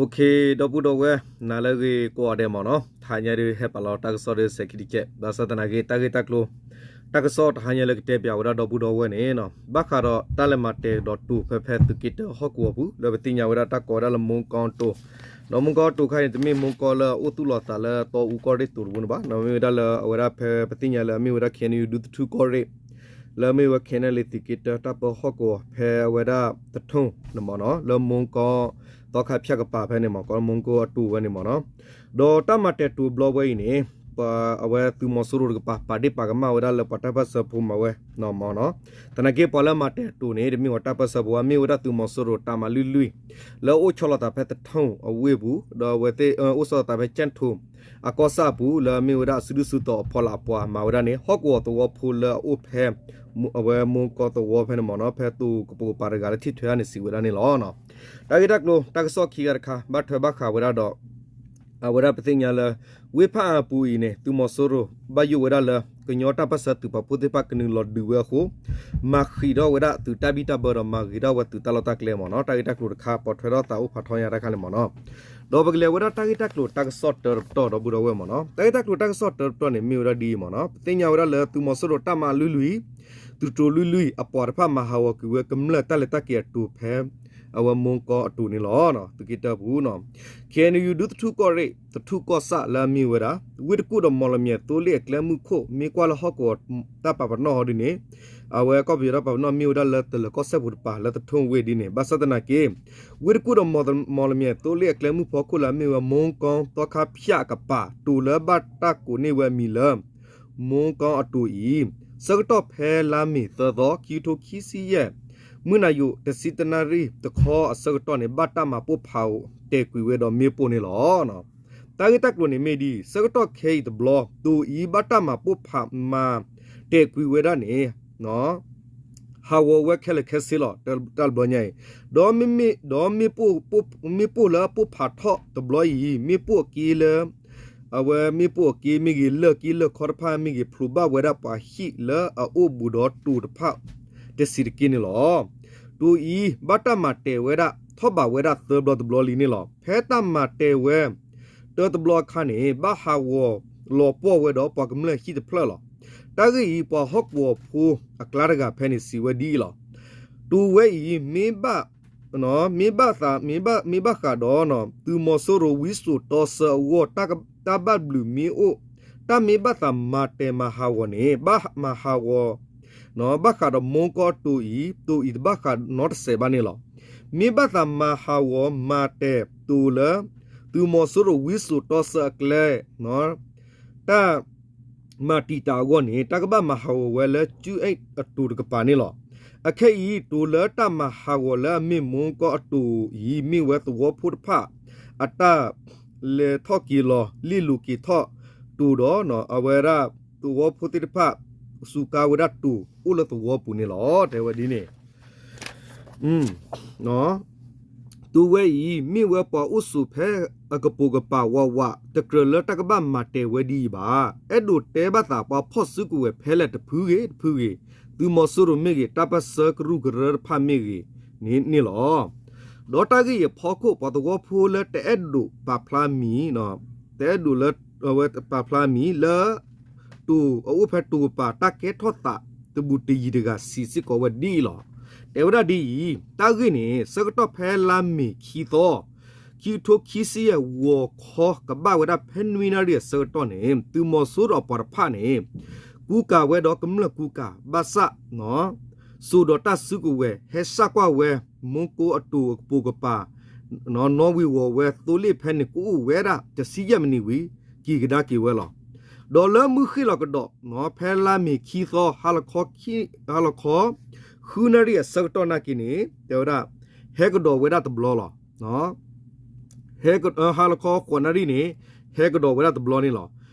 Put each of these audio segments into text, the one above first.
ဒီပုၢ်ဒီဝဲၢ် နၤလၢအဂ့ၤကိးဂၤဒဲးမ့ၢ်နီၤ, တဟါညါဒုးဟဲပာ်လီၤတၢ်ကစီၣ်ဒုးစဲးခံတကဲး, ဘၣ်ဆၣ်သနာ်က့ တၢ်ဂ့ၢ်တၢ်ကျိၤ တၢ်ကစီၣ်တဟါညါလၢကတဲပၠးဝဲဒၣ်ဒီပုၢ်ဒီဝဲၢ်န့ၣ် ဘၣ်ဃးဒီးတၢ်လဲၤမၤတဲာ်ကဒီးတိၤဖဲဖဲသုးက့တၢဟီၣ်ကဝီၤပူၤ လၢပသ့ၣ်ညါဝဲဒၣ်တၢ်ကိးဝဲဒၣ်လၢမူကီတိၤ, ဒီးမူကီတိၤခါအံၤန့ၣ် တမ့ၢ်မူကီလၢအအိၣ်သူၣ်လီၤသးလၢတီအူကီၢ်ရ့ၣ်တိၤတဘိန့ၣ်ဘၣ်, မ့ၢ်ဝဲဒၣ်လၢအဝဲဒၣ်ဖဲပသ့ၣ်ညါလၢအမ့ၢ်ဝဲဒၣ် ခ့ၣ်အဲၣ်ယူၣ် ဒူသထူၣ်ကီၢ်ရ့ၣ် လၢအမ့ၢ်ဝဲ ခ့ၣ်အဲၣ်ယူၣ် သုးက့တၢတၢ်ပၢဟီၣ်ကဝီၤ ဖဲအဝဲဒၣ်သထူၣ်န့ၣ်မ့ၢ်နီၤ, လၢမူကီ သီခါဖၠၣ်ကပၤဖဲန့ၣ်မ့ၢ် ကိးလၢမူကီအတိၤဝဲန့ၣ်မ့ၢ်နီၤ, ဒီးတၢ်မၤတဲာ်တိၤဘျီဝဲအံၤန့ၣ် ပှၤအဝဲသုးမီၤစိရိၤတကပၤ ပာ်ဒ့ၣ်ပာ်ကမၣ်ဝဲဒၣ်လၢပှၤတၢ်ပၢၢ်ဆၢဖိမၤဝဲမ့ၢ်နီၤ, သနာ်က့ပှၤလၢမၤတဲာ်တိၤန့ၣ် တမ့ၢ်ပှၤတၢ်ပၢၢ်ဆၢဖိဘၣ်, မ့ၢ်ဝဲဒၣ်သုးမီၤစိရိၤတၢ်မၤလွံၢ်လွံၢ် လၢအအိၣ်ဆီလီၤသးဖဲသထူၣ်အဝ့ၢ်ပူၤ, ဒီးအဝဲသ့ၣ်အိၣ်ဆီလီၤသးဖဲကၠဲၣ်ထိၣ် အကီၢ်ဆၣ်အပူၤ လၢအမ့ၢ်ဝဲဒၣ်အစုဒုၣ်စုတီၤအဖီလာ်အပှၤမၤဝဲဒၣ်န့ၣ် ဟီၣ်ကဝီၤသဝီဖိလၢအအိၣ်ဖဲ အဝဲမူကီသဝီဖဲန့ၣ်မ့ၢ်နီၤ, ဖဲတိၤကပိာ်ကပၤတဂၤလၢထံၣ်ထွဲန့ၣ်စံးဝဲဒၣ်န့ၣ်လီၤ. တၢ်ဂ့ၢ်တၢ်ကျိၤ တၢ်ကစီၣ်ခံဂၤတခါ ဘၣ်ထွဲဘၣ်ဃးဝဲဒၣ်ဒီး အဝဲဒၣ်ပသ့ၣ်ညါလၢ ဝ့ၢ်ဖၣ်အၣ်အပူၤအံၤန့ၣ် သုးမီၤစိရိၤ ဘၣ်ယိၣ်ဝဲဒၣ်လၢ ကညီတၢ်ပၢၢ်ဆၢသုးပာ်ဖှိၣ်သ့ၣ်တဖၣ်ကနုာ်လီၤဒုးဝဲအဃိ မၤဃံးထီၣ်ဝဲဒၣ်သုးတၢ်ဘံၣ်တၢ်ဘၢဒီးမၤဂ့ၤထီၣ်ဝဲသုးတၢ်လီၢ်တၢ်ကျဲမ့ၢ်နီၤ, တၢ်ဂ့ၢ်တၢ်ကျိၤတခါ ပိာ်ထွဲထီၣ်သးအိၣ်ဖးထီညါတၢ်ခါန့ၣ်မ့ၢ်နီၤ, ဒီးပကလဲၤဝဲဒၣ်တၢ်ဂ့ၢ်တၢ်ကျိၤတၢ်ကစီၣ်တၢတပတီၢ်ဒီပုၢ်ဒီဝဲၢ်မ့ၢ်နီၤ, တၢ်ဂ့ၢ်တၢ်ကျိၤတၢ်ကစီၣ်တၢတပတီၢ်န့ၣ် မ့ၢ်ဝဲဒၣ်ဒ်အံၤမ့ၢ်နီၤ, ပသ့ၣ်ညါဝဲဒၣ်လၢသုးမီၤစိရိၤတၢ်မၤလွံၢ်လွံၢ် သုးတိၤလွံၢ်လွံၢ် အပှၤတဖၣ်မၤဟးဂီၤကွံာ်ဝဲကမျၢၢ်တၢ်လဲၤတၢ်က့ၤအတိၤဖဲ အဝဲမူကီအတိၤန့ၣ်လီၤ. သုးက့တၢပူၤ ခ့ၣ်အဲၣ်ယူၣ် ဒူသထူၣ်ကီၢ်ရ့ၣ် သထူၣ်ကီၢ်ဆၣ်လၢအမ့ၢ်ဝဲဒၣ် ဝ့ၢ်တကူၣ်ဒီးမီၣ်လမၠဲၣ်သိလ့ၣ်အကျဲမုၢ်ခိၣ် မ့ၢ်ကွၢ်လၢဟီၣ်ကဝီၤတၢ်ပာ်ပနီၣ်ဟီဒ်န့ၣ် အဝဲကီၢ်ပယီၤတၢ်ပာ်ပနီၣ်မ့ၢ်ဝဲဒၣ်လၢတလၢၤကီၢ်စဲၣ်ပူၤတပၤလၢသထူၣ်ဝ့ၢ်ဒ်န့ၣ် ဘၣ်ဆၣ်သနာ်က့ ဝ့ၢ်တကူၣ်ဒီးမီၣ်လမၠဲၣ်သိလ့ၣ်အကျဲမုၢ်ဖီခိၣ်လၢအမ့ၢ်ဝဲမူကီသီခါဖၠၣ်အကပၤ တိၤလၢဘၣ်တၢ်ကိးန့ၢ်ဝဲအမံၤလၢ မူကီအတိၤအံၤ ဆၢကတီၢ်ဖဲလါမ့ၤသၢသီ ခံကထိခံဆံယဲၢ် မုၢ်နၤယိးတဆံတနၣ်ရံၣ်တခီအဆၢကတီၢ်န့ၣ် ဘၣ်တၢ်မၤပိၢ်ဖးအိၣ်တဲာ်ကွံာ်ဝဲဒီးမ့ၣ်ပိၢ်န့ၣ်လီၤ. တၢ်ဂ့ၢ်တၢ်ကျိၤန့ၣ်မ့ၢ်ဒ်အံၤ, ဆၢကတီၢ်ခဲအံၤတဘျီ တိၤအံၤဘၣ်တၢ်မၤပိၢ်ဖးမၤတဲာ်ကွံာ်ဝဲဒၣ်န့ၣ် ဟးဂီၤဝဲခဲလၢာ်ခဲဆ့လီၤ. တၢ်တဘျီညါအံၤ ဒီးမ့မ့ၢ် ဒီးမ့ၣ်ပိၢ်လၢအပိၢ်ဖးထီၣ်တဘျီအံၤ မ့ၣ်ပိၢ်အက့လၢ အဝဲမ့ၣ်ပိၢ်အက့မ့ၢ်ဂ့ၤ လၢၢ်က့လၢၢ်ခီတဖၣ်မ့ၢ်ဂ့ၤ ဖျိးဘၣ်ဝဲဒၣ်ပှၤဟံၣ်လၢအအိၣ်ဘူးဒီးတိၤတဖၣ် တဆံးတက့ၢ်န့ၣ်လီၤ. တိၤအံၤ ဘၣ်တၢ်မၤတဲာ်ဝဲဒၣ် ထီၣ်ဘးဝဲဒၣ်သၢဘျီတဘျီလံန့ၣ်လီၤ. ဖဲတၢ်မၤတဲာ်ဝဲ တၢတဘျီအခါန့ၣ် ဘၣ်ဟးဂီၤလီၤပှီၢ်ဝဲဒီးပှၤကမျၢၢ်ဟံၣ်တဖျၢၣ်လီၤ. တၢ်ဂ့ၢ်အံၤ ပှၤဟီၣ်ကဝီၤဖိအကျါတဂၤဖဲန့ၣ်စံးဝဲဒ်အံၤလီၤ. တိၤဝဲအံၤ မ့ၢ်ဘၣ် မ့ၢ်ဘၣ်ဃးဒီး သုးမီၤစိရိၤဝံစိာ်တီဆၢအဂီၢ် တၢ်ဘၣ်ဘျုးမ့ၢ်အိၣ် တၢ်မ့ၢ်ဘၣ်သးမၤတဲာ်မၤဟးဂီၤန့ၣ် ဘၣ်မၤဟးဂီၤ ဘၣ်ဃးဒီးမူကီတိၤအံၤ တိၤအံၤတဘၣ်ဃးနီတစဲးဘၣ်န့ၣ်လီၤ. မ့ၢ်ဘၣ်သးမၤဟးဂီၤမၤတဲာ်တိၤလၢ သုးမီၤစိရိၤဝံစိာ်တီဆၢအကျဲ တၢ် မၤတံာ်တာ်အဂီၢ်န့ၣ် တၢ်ကဘၣ်မၤဟးဂီၤဝဲလၢကၠူအဲၣ်အတိၤတကပၤန့ၣ်လီၤ. အခဲအံၤ တိၤလၢတၢ်မၤဟးဂီၤလၢအမ့ၢ်မူကီအတိၤအံၤ မ့ၢ်ဝဲသဝီဖိတဖၣ် အတၢ်လဲၤထီၣ်က့ၤလီၤ လ့ၣ်လိၤက့ၤထီၣ်တိၤဒီး အဝဲဒၣ်သဝီဖိသ့ၣ်တဖၣ် စူးကါဝဲဒၣ်တိၤအိၣ်လၢသဝီပူၤန့ၣ်လီၤ. တဲဝဲဒ်န့ၣ် တိၤဝဲအံၤ မ့ၢ်ဝဲပှၤအိၣ်ဆိးဖဲအကပိာ်ကပၤဝးဝး တကြၢးလၢတၢ်ကဘၣ်မၤတဲာ်ဝဲဒ်အံၤဘၣ်. အဲၣ်ဒိးတဲဘၣ်သးပှၤဖီၣ်စုကဝဲၤဖဲလဲၣ်တဖုဂ့ၤတဖုဂ့ၤ, သုးမီၤစိရိၤမ့ၢ်ဂ့ၤ တၢ်ပၢၢ်ဆၢကရူၢ်ကရၢတဖၣ်မ့ၢ်ဂ့ၤန့ၣ်လီၤ. ဒီးတၢ်ဂ့ၢ်အံၤအဖီခိၣ် ပှၤသဝီဖိလၢတအဲၣ်ဒိးပာ်ဖျါမံၤ တအဲၣ်ဒိးလၢ အဝဲပာ်ဖျါမံၤလၢ တိၤအအိၣ်ဖဲတိၤကပၤ တၢ်ကဲထီၣ်သးတဘူးတယံၤတဂၤစံးစ့ၢ်ကီးဝဲဒ်အံၤလီၤ. တဲဝဲဒၣ်ဒ်အံၤ, တၢ်ဂ့ၢ်န့ၣ် ဆၢကတီၢ်ဖဲလါမ့ၤခံသီ ခံကထိခံဆံယဲၢ် ဂီၤခီကဘၣ်ဝဲဒၣ်ဖဲနွံနၣ်ရံၣ်အဆၢကတီၢ်န့ၣ် သုးမီၤစိရိၤအပှၤတဖၣ်န့ၣ် ကူကၤဝဲဒီးကမျၢၢ်ကူကၤ ဘၣ်ဆၣ် စိာ်ဒီးတၢ်စုကဝဲၤ ဟဲစၢ်ကွၢ်ဝဲ မူကီအတိၤအကပိာ်ကပၤ နီၣ်ဝံၤဝီၤဝဲသိလ့ၣ်ဖဲန့ၣ် ကအိၣ်ဝဲဒၣ်တဆံယဲၢ်မံးနံးဝံၤ က့ၤကဒါက့ၤဝဲလီၤ. ဒီးလၢမုၢ်ဃ့ၢ်လီၤကဒီး ဖဲလါမ့ၤခံသီ ဟါလီၤခီ ဃုနၣ်ရံၣ်အဆၢကတီၢ်နာ်က့န့ၣ် တဲဝဲဒၣ် ဟဲကဒီးဝဲဒၣ်တဘျီလီၤ. ဟါလီၤခီဃိးနၣ်ရံၣ်န့ၣ် ဟဲကဒီးဝဲဒၣ်တဘျီန့ၣ်လီၤ.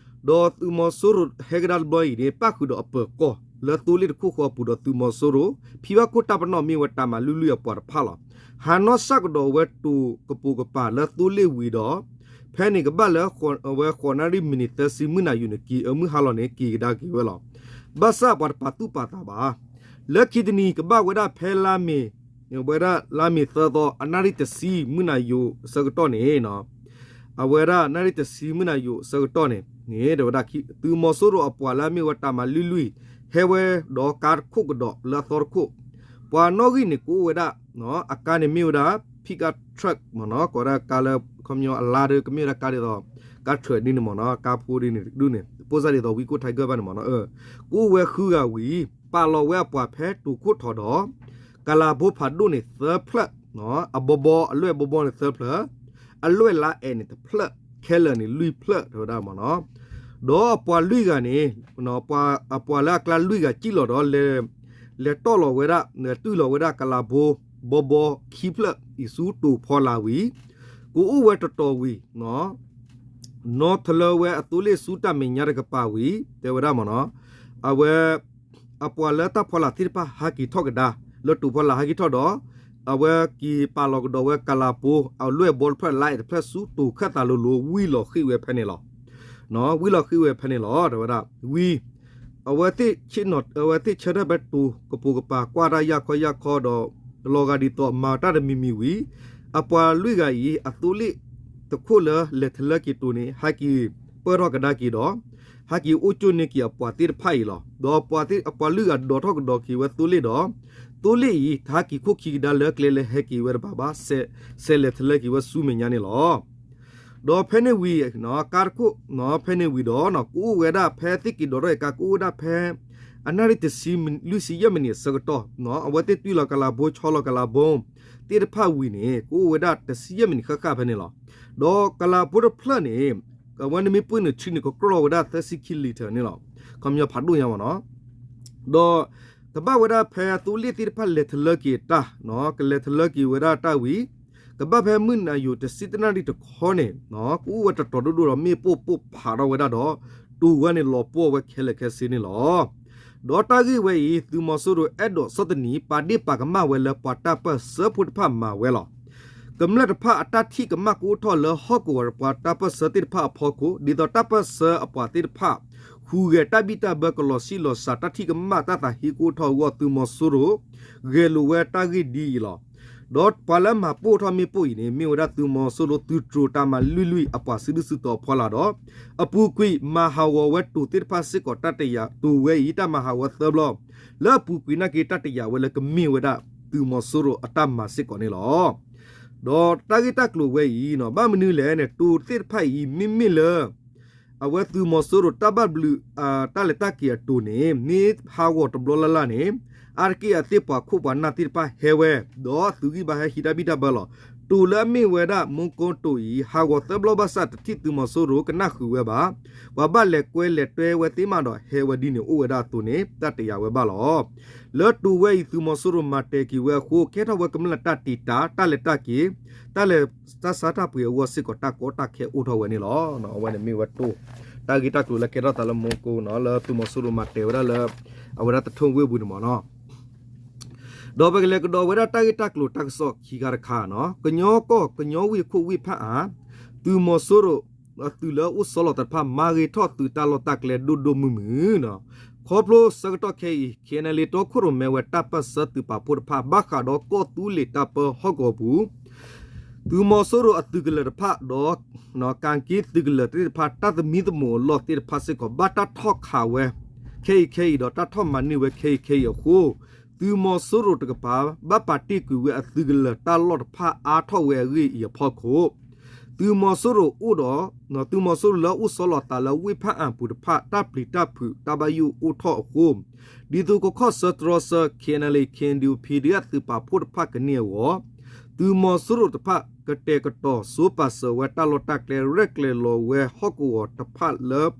ဒီးသုးမီၤစိရိၤဟဲကဒါတဘျီအံၤန့ၣ် ပၣ်ဃုာ်ဒီးအပၢၤကီၢ် လၢသိလ့ၣ်တခိၣ်ဃီအပူၤဒီးသုးမီၤစိရိၤ ဖံဘၣ်ခိၣ်တၢ်ပနီၣ်မ့ၢ်ဝဲတၢ်မၤလွံၢ်လွံၢ်အပှၤတဖၣ်လီၤ. ဟးနီၣ်စၢ်ကဒီးဝဲတိၤကပိာ်ကပၤလၢသိလ့ၣ်ဝံၤဒီး ဖဲန့ၣ်ကဘၣ်လၢ အဝဲဃိးနၣ်ရံၣ်မံးနံးသၢဆံ မုၢ်နၤယိၤန့ၣ် က့ၤအမုၢ်ဟါလီၤန့ၣ် က့ၤကဒါက့ၤဝဲလီၤ. ဘၣ်ဆၣ်ပှၤတပာ်သူၣ်ပာ်သးဘၣ်. လၢခံတနံၤကဘၣ်ဝဲဒၣ်ဖဲလါမ့ၤ အဝဲဒၣ်လါမ့ၤသၢသီ အနၣ်ရံၣ်တဆံမုၢ်နၤယိၤအဆၢကတီၢ်န့ၣ် အဝဲဒၣ်နၣ်ရံၣ်တဆံမုၢ်နၤယိၤအဆၢကတီၢ်န့ၣ် န့ၣ် တဲဝဲဒၣ် သုးမီၤစိရိၤအပှၤလၢအမ့ၢ်ဝဲတၢ်မၤလွံၢ်လွံၢ် ဟဲဝဲဒီးကါတခိၣ်ကဒီးလၢအသီတခိၣ်, ပှၤနီၣ်ဂံၢ်န့ၣ် ကအိၣ်ဝဲဒၣ် အကါန့ၣ်မ့ၢ်ဝဲဒၣ် pickup truck မ့ၢ်နီၤ, ကိးဒၣ်ကါလၢ ခီပညီအလါဒီး ကမ့ၢ်ဝဲဒၣ်ကါဒ်သိး ကါထြၢၣ်ဒ်န့ၣ်မ့ၢ်နီၤ, ကါဖိဒ်န့ၣ်ဒ်န့ၣ် ပၢၢ်စၢ်ဒ်သိး ဝံကိၣ်ထါကၢၢ်ဘၣ်န့ၣ်မ့ၢ်နီၤ, ကအိၣ်ဝဲဃုဂၤဝံၤ ပာ်လီၤဝဲအပှၤဖဲတိၤခိၣ်ထီးဒီး ကလၤဘိဖးဒိၣ်န့ၣ်သၢဖျၢၣ်, အဘီဘီ အလွဲၢ်ဘီဘီန့ၣ်သၢဖျၢၣ်, အလွဲၢ်လါအဲးန့ၣ်တဖျၢၣ်, ခဲလၢာ်န့ၣ်လွံၢ်ဖျၢၣ် တဲဝဲဒၣ်မ့ၢ်နီၤ, ဒီးအပှၤလွံၢ်ဂၤန့ၣ် အပှၤလၢအကျါလွံၢ်ဂၤစံၣ်လီၤဒီး လဲၤတီၣ်လီၤဝဲဒၣ် လဲၤတုၢ်လီၤဝဲဒၣ်ကလၤဘိ ဘီဘီခံဖျၢၣ်အံၤဆူတိၤဖီလာ်ဝံၤ ကအိၣ်ဝဲတတီၤဝံၤ နီၣ်ထလၢဝဲအသိလ့ၣ်ဆူတၢ်မဲာ်ညါတကပၤဝံၤ တဲဝဲဒၣ်မ့ၢ်နီၤ, အဝဲ အပှၤလၢတၢ်ဖီလာ်သ့ၣ်တဖၣ်ဟးက့ၤထီၣ်ကဒါ လၢတိၤဖီလာ်ဟးက့ၤထီၣ်ဒီး အဝဲက့ၤပာ်လီၤကဒီးဝဲကလၤဘိ အလွဲၢ်ဘီတဖျၢၣ်လါအဲးတဖျၢၣ်ဆူတိၤခၢၣ်သးလိၤလိၤ ဝံၢ်လီၤဃံးဝဲဖဲန့ၣ်လီၤ. ဝံၢ်လီၤဃံးဝဲဖဲန့ၣ်လီၤ တဲဝဲဒၣ် ဝံၤ အဝဲသ့ၣ်ဆၢထၢၣ်ဖဲတိၤကပိာ်ကပၤ ကွၢ်တၢ်ယၢ်ခီယၢ်ခီဒီး လီၤဂာ်ဒ်သိးမၤတၢ်တမံၤမံၤဝံၤ အပှၤလွံၢ်ဂၤအံၤ အသိလ့ၣ်တခိၣ်လၢလဲၤထလၢက့ၤတိၤန့ၣ် ဟဲက့ၤပၢၢ်ထီၣ်ကဒါက့ၤဒီး ဟဲက့ၤအိၣ်ကၠိၣ်န့ၢ်က့ၤအပှၤသ့ၣ်တဖၣ်အံၤလီၤ. ဒီးပှၤသ့ၣ် အပှၤလွံၢ်ဂၤဒိးထီၣ်ကဒီးက့ၤဝဲသိလ့ၣ်ဒီး သိလ့ၣ်အံၤ တဟးက့ၤခိၣ်ခံကဒါလၢကျဲလၢဟဲက့ၤဝဲတဘၣ်ဘၣ် ဆဲးလဲၤထလၢက့ၤဝဲဆူမဲာ်ညါန့ၣ်လီၤ. ဒီးဖဲန့ၣ်ဝံၤ ကါတခိၣ် ဖဲန့ၣ်ဝံၤဒီး ကအိၣ်ဝဲဒၣ်ဖဲသ့ၣ်က့ၤဒိးထီၣ်အံၤကါ ကအိၣ်ဝဲဒၣ်ဖဲ အနၣ်ရံၣ်တဆံ လွံၢ်ဆံယဲၢ်မံးနံးအဆၢကတီၢ် အဝဲသ့ၣ်တွံၢ်လီၤကလၤဘိ ဆီလီၤကလၤဘိ သ့ၣ်တဖၣ်ဝံၤန့ၣ် ကအိၣ်ဝဲဒၣ်တဆံယဲၢ်မံးနံးဃၣ်ဃၣ်ဖဲန့ၣ်လီၤ. ဒီးကလၤဘိတဖျၢၣ်န့ၣ် အဝဲန့ၣ်မ့ၢ်ပှ့ၢ်နုာ်ထံန့ၣ် ကကြီၢ်ဝဲဒၣ်သၢဆံခံလံာ်ထၢၣ်န့ၣ်လီၤ. ခီပညီဖးဒိၣ်ညါမ့ၢ်နီၤ ဒီး ကဘၣ်ဝဲဒၣ်ဖဲသိလ့ၣ်သ့ၣ်တဖၣ်လဲၤထလၢက့ၤတၢ် ကလဲၤထလၢက့ၤဝဲဒၣ်တၢ်ဝံၤ ကဘၣ်ဖဲမုၢ်နၤယိၤတဆံတနၣ်ရံၣ်တခီန့ၣ် ကအိၣ်ဝဲတတီၤဒိၣ်ဒိၣ်ဒီးမ့ၣ်ပိၢ်ပိၢ်ဖးထီၣ်ဝဲဒၣ်ဒီး တိၤဝဲန့ၣ်လီၤပှီၢ်ဝဲခဲလၢာ်ခဲဆ့န့ၣ်လီၤ. ဒီးတၢ်ဂ့ၢ်ဝဲအံၤ သုးမီၤစိရိၤအဲၣ်ဒိးဆီၣ်သနံး ပာ်ဒ့ၣ်ပာ်ကမၣ်ဝဲလၢပှၤတၢ်ပၢၢ်ဆၢဖိတဖၣ်မၤဝဲလီၤ. ကမျၢၢ်တဖၣ်အတၢ်ထံၣ်ကမၣ်ကအိၣ်ထီၣ်လၢဟီၣ်ကဝီၤပှၤတၢ်ပၢၢ်ဆၢသ့ၣ်တဖၣ်အဖီခိၣ် ဒ်သိးတၢ်ပၢၢ်ဆၢအပှၤသ့ၣ်တဖၣ် ဟူးဂဲၤတၢ်ဘံၣ်တၢ်ဘၢကလီၤဆံးလီၤစှၤတၢ်ထံၣ်ကမၣ်တၢ်သးဟ့ကအိၣ်ထီၣ်အဂီၢ် သုးမီၤစိရိၤ ဂဲၤလိာ်ဝဲတၢ်ဂ့ၢ်ဒ်အံၤလီၤ. ဒီးပှၤလၢမၤပိၢ်ထီၣ်မ့ၣ်ပိၢ်အံၤန့ၣ် မ့ၢ်ဝဲဒၣ်သုးမီၤစိရိၤသုးတြိၤတၢ်မၤလွံၢ်လွံၢ်အပှၤစုဒုၣ်စုတီၤအဖီလာ်ဒီး အပူၤကွံာ်မၤဟးဂီၤဝဲတိၤသ့ၣ်တဖၣ်စ့ၢ်ကီးတၢ်တယာ် တိၤဝဲအံၤတၢ်မၤဟးဂီၤသၢဘျီ လၢအပူၤကွံာ်နာ်က့တၢ်တယာ်ဝဲလၢကမ့ၢ်ဝဲဒၣ်သုးမီၤစိရိၤအတၢ်မၤစ့ၢ်ကီးန့ၣ်လီၤ. ဒီးတၢ်ဂ့ၢ်တၢ်ကျိၤဝဲအံၤ ဘၣ်မနုၤလဲၣ်န့ၣ် တိၤသ့ၣ်တဖၣ်အံၤ မ့မ့ၢ်လၢ အဝဲသုးမီၤစိရိၤတၢ်ဘၣ်ဘျုး တၢ်လဲၤတၢ်က့ၤအတိၤန့ၣ် မ့ၢ်ဟးဂီၤတဘျီလၢ်လၢ်န့ၣ် အါတက့ၢ်အသ့ၣ်ပှၤခိၣ်ပှၤနၢ်သ့ၣ်တဖၣ်ဟဲဝဲ ဒီးအသုးဂံၢ်ဘါဟဲဟံးတၢ်ဘံၣ်တၢ်ဘၢလီၤ. တိၤလၢအမ့ၢ်ဝဲဒၣ် မူကိတိၤအံၤ ဟးဂီၤသၢဘျီဘၣ်ဆၣ်တထံၣ်သုးမီၤစိရိၤကနၣ်ဃုာ်ဝဲဘၣ်. ပှၤဘၣ်လဲၤကွဲလဲၤတွဲဝဲသ့ၣ်မးဒီးဟဲဝဲဒ်န့ၣ်အိၣ်ဝဲဒၣ်အသိးန့ၣ် တၢ်တယာ်ဝဲဘၣ်လီၤ. လၢတိၤဝဲအံၤသုးမီၤစိရိၤမၤတဲာ်က့ၤဝဲအဃိ ကဲထီၣ်ဝဲကမျၢၢ်တၢ်တံာ်တာ် တၢ်လဲၤတၢ်က့ၤ တၢ်လဲၤတၢ်ဆါတၢ်ပှ့ၤအဂီၢ်စ့ၢ်ကီး တၢ်ကီတၢ်ခဲအိၣ်ထီၣ်ဝဲန့ၣ်လီၤ. အဝဲန့ၣ်မ့ၢ်ဝဲတိၤ တၢ်ဂ့ၢ်တၢ်ကျိၤလၢကဲထီၣ်သးလၢမူကိနီၤ လၢသုးမီၤစိရိၤမၤတဲာ်ဝဲဒၣ်လၢ အဝဲဒၣ်သထူဝ့ၢ်ပူၤန့ၣ်မ့ၢ်နီၤ. ဒီးပကလဲၤကဒီးဝဲဒၣ်တၢ်ဂ့ၢ်တၢ်ကျိၤတၢ်ကစီၣ်ခံခါတခါနီၤ ကညီကီၢ် ကညီဝ့ၢ်ခိၣ်ဝ့ၢ်ဖၣ်အၣ် သုးမီၤစိရိၤ အသုးလၢအအိၣ်ဆီလီၤသးတဖၣ် မၤဂ့ၤထီၣ်သုးတၢ်လီၢ်တၢ်ကျဲဒိၣ်ဒိၣ်မုၢ်မုၢ်နီၤ. ခီဖျိဆၢကတီၢ်ခဲအံၤ KNLA တီခိၣ်ရိၣ်မဲဝဲတၢ်ပၢၢ်ဆၢသုးပာ်ဖှိၣ်တဖၣ် ဘၣ်ဃးဒီးကီၢ်သူလ့ၤတၢ်ပၢဟီၣ်ကဝီၤပူၤ သုးမီၤစိရိၤအသုးကလၢၤတဖၣ်ဒီး ကၣ်က့သုးကလၢၤသ့ၣ်တဖၣ် တၢ်သမံသမိးအလီၢ်သ့ၣ်တဖၣ်စ့ၢ်ကီး ဘၣ်တၢ်ထီၣ်ခးဝဲ ခဲအံၤခဲအံၤဒီး တၢ်ထီၣ်မၤန့ၢ်ဝဲခဲအံၤခဲအံၤအဃိ သုးမီၤစိရိၤတကပၤ ဘၣ်ပာ်တ့ၢ်ကွံာ်ဝဲအသုးကလၢၤတၢ်လီၢ်တဖၣ်အါထီၣ်ဝဲအဂ့ၢ်အံၤအဖီခိၣ် သုးမီၤစိရိၤအိၣ်ဒီး သုးမီၤစိရိၤလၢအအိၣ်ဆီလီၤသးလၢဝ့ၢ်ဖၣ်အၣ်ပူၤတဖၣ် တၢ်ပျံၤတၢ်ဖုးတၢ်ဘၣ်ယိၣ်အိၣ်ထီၣ်အဃိ ဒ်သိးကခီၣ်ဆၢတြီဆၢ KNLA KNDO PDF သုးပာ်ဖှိၣ်တဖၣ်ကန့ၢ်အဂီၢ် သုးမီၤစိရိၤတဖၣ် ကတဲာ်ကတီၤစိပာ်စၢၤဝဲတၢ်လီၢ်တၢ်ကျဲ ရဲၣ်ကျဲၤလီၤဝဲဟီၣ်ကဝီၤတဖၣ်လၢ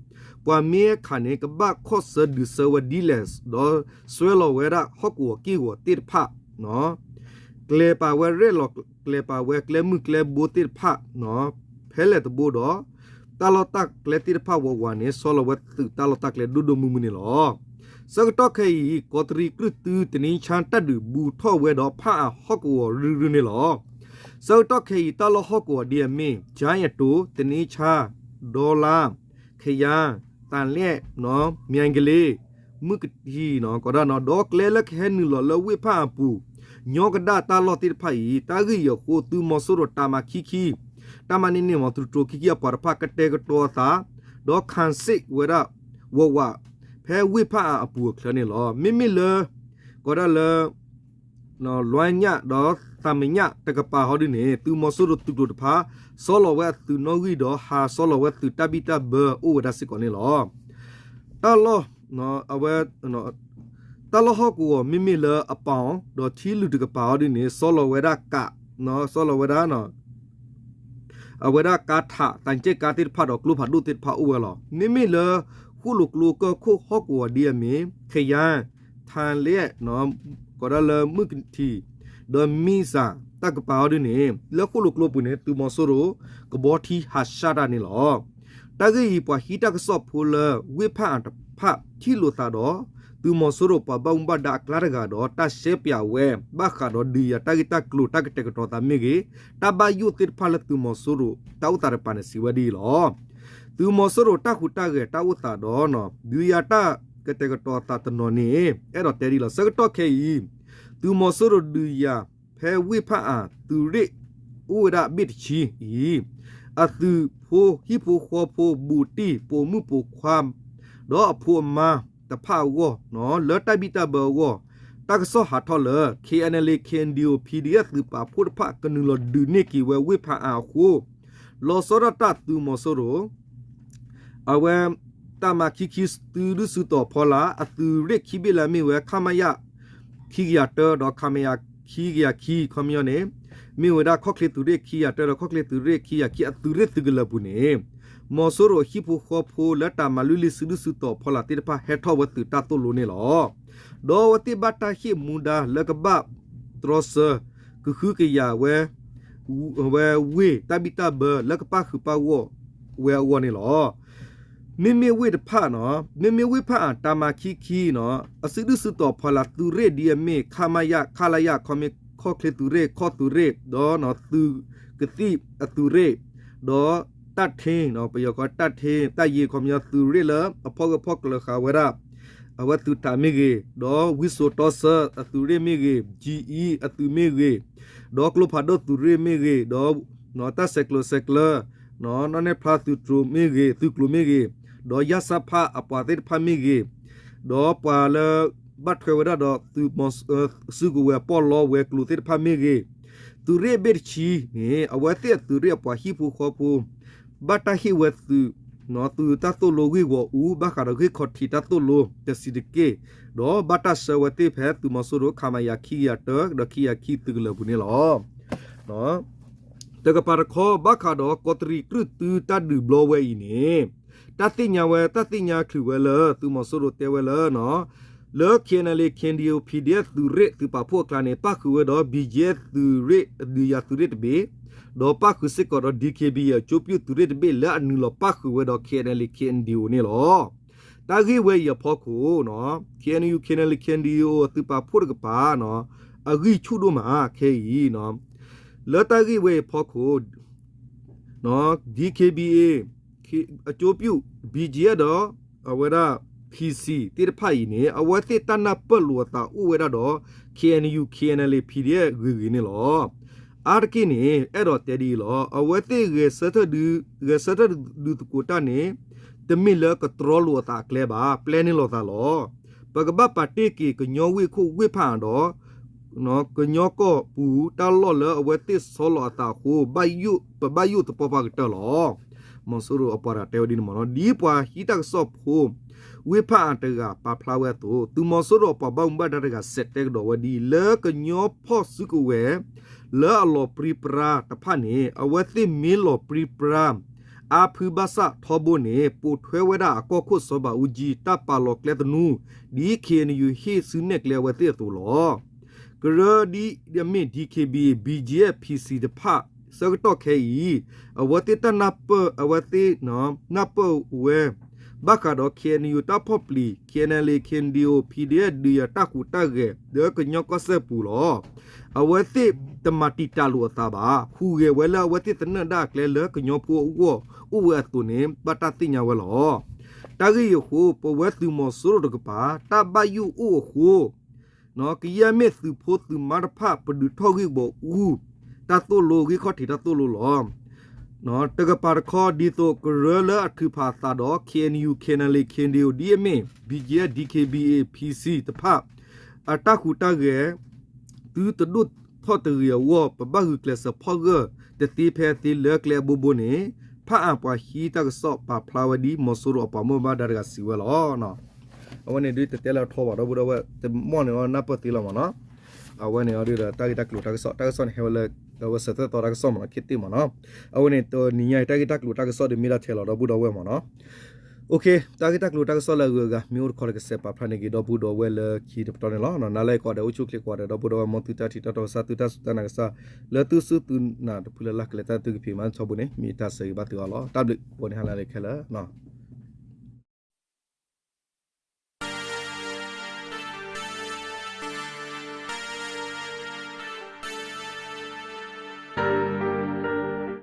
ပှၤမ့ၢ်ဟဲခးန့ၣ် ကဘၣ်ခီၣ်ဆၢဒုးဆၢဝဲဒ်လဲၣ် ဒီးစွဲလီၤဝဲဒၣ်ဟီၣ်ကဝီၤက့ၢ်ဂီၤသ့ၣ်တဖၣ် ကျဲၤပာ်ဝဲရဲၣ်လီၤကျဲၤပာ်ဝဲကျဲမုၢ်ကျဲဘိသ့ၣ်တဖၣ် ဖဲလဲၣ်တဘိဒီး တၢ်လီၢ်တၢ်ကျဲသ့ၣ်တဖၣ်ဝးဝးန့ၣ် ဆီလီၤဝဲသုးတၢ်လီၢ်တၢ်ကျဲဒိၣ်ဒိၣ်မုၢ်မုၢ်န့ၣ်လီၤ. ဆၢကတီၢ်ခဲအံၤ ကီးတရံးကြုၢ်တု တနံဆါတၢ်ဒုးဘူးထီၣ်ဝဲဒီးဖၣ်အၣ်ဟီၣ်ကဝီၤရုၢ်ရုၢ်န့ၣ်လီၤ. ဆၢကတီၢ်ခဲအံၤ တၢ်လီၢ်ဟီၣ်ကဝီၤဒ်အမ့ၢ် ကၠါယတိၤ တနံဆါ ဒီလါ ခယါ သလဲၣ် မၠဲကလ့ မုၢ်ကထံ ကီးဒၣ်နီၤ ဒီးကျဲလၢကဟဲနုာ်လီၤလၢဝ့ၢ်ဖၣ်အၣ်ပူၤ ညီကဒၣ်တၢ်လီၢ်သ့ၣ်တဖၣ်အံၤ တၢ်ဂ့ၢ်အံၤအဃိ သုးမီၤစိရိၤတၢ်မၤခံခံ, တၢ်မၤန့ၢ်န့ၣ် မီၤတြူၢ်တြူၢ်ခံခံအပှၤတဖၣ် ကတဲာ်ကတီၤအသး ဒီး ခးစ့ၣ် ဝဲဒၣ် ဝးဝး ဖဲဝ့ၢ်ဖၣ်အၣ်အပူၤအချၢန့ၣ်လီၤ. မ့မ့ၢ်လၢ ကီးဒၣ်လၢ လွဲညၣ်ဒီးသးမညၣ်တကပၤဟီဒုန့ၣ် သုးမီၤစိရိၤသုးကျိၤတဖၣ် ဆီလီၤဝဲအသုးနီၣ်ဂံၢ်ဒီးဟးဆီလီၤဝဲသုးတၢ်ဘံၣ်တၢ်ဘၢအိၣ်ဝဲဒၣ်စ့ၢ်ကီးန့ၣ်လီၤ. တၢ်လီၢ် အဝဲ တၢ်လီၢ်ဟီၣ်ကဝီၤမ့မ့ၢ်လၢအပီၣ် ဒီးထံလုၢ်တကပၤဟီဒုန့ၣ် ဆီလီၤဝဲဒၣ်ကး ဆီလီၤဝဲဒၣ် အဝဲဒၣ်ကါထး သံချပ်ကားသ့ၣ်တဖၣ်ဒီးကျိဖးဒိၣ်သ့ၣ်တဖၣ်အိၣ်ဝဲလီၤ. မ့မ့ၢ်လၢ ဃိၣ်လိာ်ကျိကၢၢ်ခိၣ်ဟီၣ်ကဝီၤဒ်အမ့ၢ် ခယၢၣ် ထၣ်လဲၣ် ကီးဒၣ်လၢမုၢ်ကထံၣ် ဒီးမံစၢ်တၢ်ကပၤဟီဒုန့ၣ် လၢဃိၣ်လိာ်ကျိပူၤန့ၣ် သုးမီၤစိရိၤ ကဘီထံဟးဆှၣ်တၢ်န့ၣ်လီၤ. တၢ်ဂ့ၢ်အံၤ ပှၤဟံးတၢ်ကစီၣ်ဖိလၢဝ့ၢ်ဖၣ်အၣ်တဖၣ်ထံၣ်လိာ်သးဒီး သုးမီၤစိရိၤပှၤဘၣ်မူဘၣ်ဒါအကျါတဂၤဒီး တၢ်ရှဲပၠးဝဲ ဘၣ်ဃးဒီးဒုးယၤတၢ်ဂ့ၢ်တၢ်ကျိၤတၢ်ကတဲာ်ကတီၤသးမ့ၢ်ဂ့ၤ, တၢ်ဘၣ်ယိၣ်သ့ၣ်တဖၣ်လၢသုးမီၤစိရိၤတၢ်အိၣ်သးတကပၤန့ၣ် စံးဝဲဒ်အံၤလီၤ. သုးမီၤစိရိၤတၢ်ဟူးတၢ်ဂဲၤတၢ်အိၣ်သးဒီး ဒုးယၤတၢ်ကတဲာ်ကတီၤအသးတနီၤန့ၣ် အဲၣ်ဒိးတဲဒ်အံၤလီၤ. ဆၢကတီၢ်ခဲအံၤ သုးမီၤစိရိၤဒုးယၤ ဖဲဝ့ၢ်ဖၣ်အၣ်သုးရ့ၣ် အိၣ်ဝဲဒၣ်အဘ့ၣ်တဆံအံၤ အသုးဖိဟံၣ်ဖိဃီဖိဘူးတံၢ်ပိာ်မုၣ်ပိာ်ခွါ ဒီးအဖိအမါတဖၣ်အဂီၢ် လၢတၢ်ဘံၣ်တၢ်ဘၢအဂီၢ် တၢ်ကစီၣ်ဟးထီၣ်လၢ ခ့ၣ်အဲၣ်ၣ်အဲလ် ခ့ၣ်အဲၣ်ၣ်ယူၣ် ပီၣ်ဒီအ့ၣ် သုးပာ်ဖှိၣ်တဖၣ် ကနုာ်လီၤဒုးန့ၢ်က့ၤဝဲဝ့ၢ်ဖၣ်အၣ်အဃိ လီၤဆီဒၣ်တၢ်သုးမီၤစိရိၤ အဝဲ တၢ်မၤခံခံသုးဒုၣ်စုတီၤဖီလာ် အသုးရ့ၣ်ခံဘ့ၣ်လၢအမ့ၢ်ဝဲ ခမရ ခံကယၤတၢ ဒီး ခမရ ခံကယၤခံ ခီပညီန့ၣ် မ့ၢ်ဝဲဒၣ်ခီၣ်ချ့သုးရ့ၣ်ခံကယၤတၢ ဒီးခီၣ်ချ့သုးရ့ၣ်ခံကယၤခံအသုးရ့ၣ်သုးကလၢၤပူၤန့ၣ် မီၤစိရိၤဟံၣ်ဖိဃီဖိလၢတၢ်မၤလုၢ်လံၤစုဒုၣ်စုတီၤဖီလာ်သ့ၣ်တဖၣ်ဟဲထီၣ်ဝဲသုးတၢ်သိၣ်လိန့ၣ်လီၤ. ဒီးအဝဲသ့ၣ်ဘၣ်တၢ်ဟ့ၣ်မူဒါလၢကဘၣ်တြီဆၢ ကဃုကယၤဝဲ ဝဲဝ့ၢ်တၢ်ဘံၣ်တၢ်ဘၢလၢကပၣ်ဃုာ်ပၣ်ဂီၢ်ဝဲအဂီၢ်န့ၣ်လီၤ. မ့မ့ၢ်ဝ့ၢ်တဖၣ်နီၤ မ့မ့ၢ်ဝ့ၢ်ဖၣ်အၣ်တၢ်မၤခံခံနီၤ အစုဒုၣ်စုတီၤဖီလာ်သုးရ့ၣ်ဒ်အမ့ၢ် ခမရ ခလရ ခီမ့ၢ်ခီၣ်ချ့သုးရ့ၣ် ခီၣ်သုးရ့ၣ် ဒီးသုးကသံၣ်အသုးရ့ၣ် ဒီးတၢ်ထ့ ပယီၤကီတၢ်ထ့ တၢ်ယ့ၤခီပညီသုးရ့ၣ်လၢအဖီၣ်ဂၢၢ်ဖီၣ်ကျၢၤဃာ်ဝဲဒၣ် အဝဲသုးတၢ်မ့ၢ်ဂ့ၤ ဒီးဝံစိာ်တီဆၢအသုးရ့ၣ်မ့ၢ်ဂ့ၤ GE အသုးမ့ၢ်ဂ့ၤ ဒီးကျိဖးဒိၣ်သုးရ့ၣ်မ့ၢ်ဂ့ၤ ဒီး တၢ်ဆဲးကျိးဆဲးကျၢ နီၢ်နဲၣ်ဖျါသုးကျိၤမ့ၢ်ဂ့ၤ သုးကျိၤမ့ၢ်ဂ့ၤ ဒီးယါဆၣ်ဖးအပှၤသ့ၣ်တဖၣ်မ့ၢ်ဂ့ၤ ဒီးပှၤလၢ ဘၣ်ထွဲဝဲဒၣ်ဒီးသုးမီၤ စုကဝဲၤပီၣ်လီဝဲၤကျိၤသ့ၣ်တဖၣ်မ့ၢ်ဂ့ၤ သုးရ့ၣ်အဘ့ၣ်တဆံန့ၣ် အဝဲသ့ၣ်အသုးရ့ၣ်အပှၤဟံၣ်ဖိဃီဖိ ဘၣ်တၢ်ဟ့ၣ်ဝဲသုး သုးတၢ်သိၣ်လိဂ့ၢ်ဂီၢ်အူ ဘၣ်ဃးဒီးဂ့ၢ်ခီၣ်ထံးတၢ်သိၣ်လိတဆံးတက့ၢ် ဒီးဘၣ်တၢ်ဆှၢဝဲသ့ၣ်ဖဲသုးမီၤစိရိၤ ခမရ ခံကယၤတၢ ဒီးခံကယၤခံသုးကလၢၤပူၤန့ၣ်လီၤ. တကပၤတခီ ဘၣ်ဃးဒီးကီးတရံးကြုၢ်တုတၢ်ဒုးဘျီဝဲအံၤန့ၣ် တၢ်သ့ၣ်ညါဝဲ တၢ်သ့ၣ်ညါချုးဝဲလၢ သုးမီၤစိရိၤတဲဝဲလၢ လၢ ခ့ၣ်အဲၣ်အၣ်လ်အ့ ခ့ၣ်အဲၣ်အၣ်ယူၣ် ပီၣ်ဒီအ့ၣ် သုးရ့ၣ်သုးပာ်ဖှိၣ်အကျါန့ၣ် ပၣ်ဃုာ်ဝဲဒီး ဘံၣ်ကၠံၣ်အဲၣ် သုးရ့ၣ် ဒုးယၤသုးရ့ၣ်တဘ့ၣ် ဒီးပၣ်ဃုာ်စ့ၢ်ကီးဒီး DKBA အကၠိပျုၢ်သုးရ့ၣ်တဘ့ၣ်လၢအနုာ်လီၤပၣ်ဃုာ်ဝဲဒီး ခ့ၣ်အဲၣ်အၣ်လ်အ့ ခ့ၣ်အဲၣ်အၣ်ယူၣ် န့ၣ်လီၤ. တၢ်ဂ့ၢ်ဝဲအံၤအဖီခိၣ် ခ့ၣ်အဲၣ်အၣ်ယူၣ် ခ့ၣ်အဲၣ်အၣ်လ်အ့ ခ့ၣ်အဲၣ်အၣ်ယူၣ် အသုးပာ်ဖှိၣ်တကပၤ အဂံၢ်ဆူၣ်ဒိၣ်မးခဲအံၤ လၢတၢ်ဂ့ၢ်ဝဲအံၤအဖီခိၣ် DKBA အကၠိပျုၢ် ဘံၣ်ကၠံၣ်အဲၣ် ဒီး အဝဲဒၣ် PC သ့ၣ်တဖၣ်အံၤန့ၣ် အဝဲသ့ၣ်တၢ်နၢ်ပၢၢ်လိာ်အသးအိၣ်ဝဲဒၣ်ဒီး ခ့ၣ်အဲၣ်အၣ်ယူၣ် ခ့ၣ်အဲၣ်အၣ်လ်အ့ PDF ဂ့ၤဂ့ၤန့ၣ်လီၤ. အါတက့ၢ်န့ၣ် အဲၣ်ဒိးတဲဒ်အံၤလီၤ. အဝဲသ့ၣ်ဂဲၤဆၢထၢၣ်ဒုးသကိးတၢ်န့ၣ် တမ့ၢ်လၢကတြီလိာ်အသးအကျဲဘၣ်, ပျဲန့ၢ်လိာ်သးလီၤ. ပကဘၣ်ပာ်တ့ၢ်က့ၤကညီဝ့ၢ်ခိၣ်ဝ့ၢ်ဖးအၣ်ဒီး ကညီကီၢ်ပူၤတၢ်လီၢ်လၢအဝဲသ့ၣ်ဆီလီၤအသးအဃိ ပဘၣ်ယိၣ်သပှၢ်ပှၢ်ကတၢၢ်လီၤ. မီၤစိရိၤအပှၤတၢ်တဲဝဲဒ်န့ၣ်မးနီၤ. ဒ်ပှၤဟံးတၢ်ကစီၣ်ဖိ ဝ့ၢ်ဖးအၣ်တဂၤပာ်ဖျါဝဲအသိး သုးမီၤစိရိၤအပှၤဘၣ်မူဘၣ်ဒါတဂၤ စဲးတဲကဒီးဝဲဒ်အံၤ လၢကညီဖီၣ်စုကဝဲၤ လၢအလီၤပြံပြါတဖၣ်န့ၣ် အဝဲသ့ၣ်မ့ၢ်လီၤပြံပြါ အါဖုဘၣ်ဆၣ်ထီဘိန့ၣ် ပိာ်ထွဲဝဲဒၣ်အကီၢ်ခိၣ်စီၤဘးအူကၠံ တၢ်ပာ်လီၤကျဲသနူ ဒ် ခ့ၣ်အဲၣ်အၣ်ယူၣ် ဟ့ၣ်စုနဲၣ်ကျဲအဝဲသ့ၣ်အသိးလီၤ. ကရၢဒ်အမ့ၢ် DKBA BGF PC တဖၣ် ဆၢကတီၢ်ခဲအံၤ အဝဲသ့ၣ်တၢ်နၢ်ပၢၢ် အဝဲသ့ၣ် နၢ်ပၢၢ်ဝဲ ဘၣ်ဃးဒီး ခ့ၣ်အဲၣ်အၣ်ယူၣ် တၢ်ဖီၣ်ပျံၤ KNLA KNDO PDF ဒုးယၤတၢ်ဟူးတၢ်ဂဲၤ လၢကညီကီၢ်စဲၣ်ပူၤလီၤ. အဝဲသ့ၣ်တမၤတံာ်တာ်လိာ်အသးဘၣ်. ဟူးဂဲၤဝဲလၢအဝဲသ့ၣ်သနၢၣ်ဒၣ်ကျဲလၢကညီဖိအဂီၢ်အိၣ်ဝဲအသိးန့ၣ် ဘၣ်တၢ်သ့ၣ်ညါဝဲလီၤ. တၢ်ဂ့ၢ်အံၤအဃိ ပဝဲသုးမီၤစိရိၤတကပၤ တၢ်ဘၣ်ယိၣ်အိၣ်အဃိ ကယဲၢ်မ့ၢ်သုးဖိသုးမါတဖၣ် ပဒုးထီၣ်ဂ့ၢ်ဘီအူ တၢ်သိၣ်လိ ဂ့ၢ်ခီၣ်ထံးတၢ်သိၣ်လိလီၤ. တကပၤတခီ ဒ်သိးကရၢလၢအထုးဖးအသးဒီး K N U, K N L A, K N D O, D M A, B G F, D K B A, P C တဖၣ် အတၢ်ဟူးတၢ်ဂဲၤ သုတဒိၣ်ထီၣ်တဂ့ၤအဂီၢ် ပဘၣ်ဂုာ်ကျဲးစၢးဖီၣ်ဂၢၢ် တသ့ဖဲသ့လၢကျဲအဘိဘိန့ၣ် ဖးအၣ်ပှၤဟံးတၢ်ကစီၣ်ပာ်ဖျါဝဲဒ် မီၤစိရိၤအပှၤမိၢ်ဘၣ်ဒါတဂၤစံးဝဲလီၤ. အဝဲန့ၣ်ဒုးတတဲလၢအထီဘၣ် ဒီပုၢ်ဒီဝဲၢ် တမီၢ်န့ၣ်အီၤနၢ်ပၢၢ်သ့လီၤမ့ၢ်နီၤ. အဝဲန့ၣ်အီၤဒုးဒီးတၢ်ဂ့ၢ်တၢ်ကျိၤတၢ်ကစီၣ် တၢ်ကစီၣ်န့ၣ်ဟဲဝဲလၢ အဝဲစၢၤသွဲၣ်သီတၢ်ကစီၣ်မ့ၢ်နီၤ ခ့တ့ၢ်မ့ၢ်နီၤ. အဝဲန့ၣ်တနံၤညါအံၤ တၢ်ဂ့ၢ်တၢ်ကျိၤတၢ်ကစီၣ်ဒုးမ့ၢ်ဒၣ်ထဲလီၤ ဒီပုၢ်ဒီဝဲၢ်မ့ၢ်နီၤ. Okay, တၢ်ဂ့ၢ်တၢ်ကျိၤတၢ်ကစီၣ်လၢအဂုၤအဂၤ မ့ၢ်အိၣ်တခီဒီးကစဲးပာ်ဖျါန့ၢ်က့ၤ ဒီပုၢ်ဒီဝဲၢ်လၢခံတပတီၢ်န့ၣ်လီၤ. နၤလၢအကိးဂၤဒဲး အိၣ်ဆူၣ်အိၣ်ချ့ကိးဂၤဒဲး ဒီပုၢ်ဒီဝဲၢ် မ်သုတၢ်ထံၣ်တၢ်တီကစၢ် သုတၢ်စူၢ်တၢ်နာ်ကစၢ် လၢသုစူၢ်သုနာ်တဖုလၢ်လၢ် ကလဲၤတၢ်သုကဖံးမၤဆီပူၤန့ၣ် မ့ၢ်တၢ်ဆၢဂ့ၤဘၣ်သုအီၤလီၤ. တၢ်ဘျုး ကိးန့ၢ်ဟါလၢအဂ့ၤခဲလၢာ်.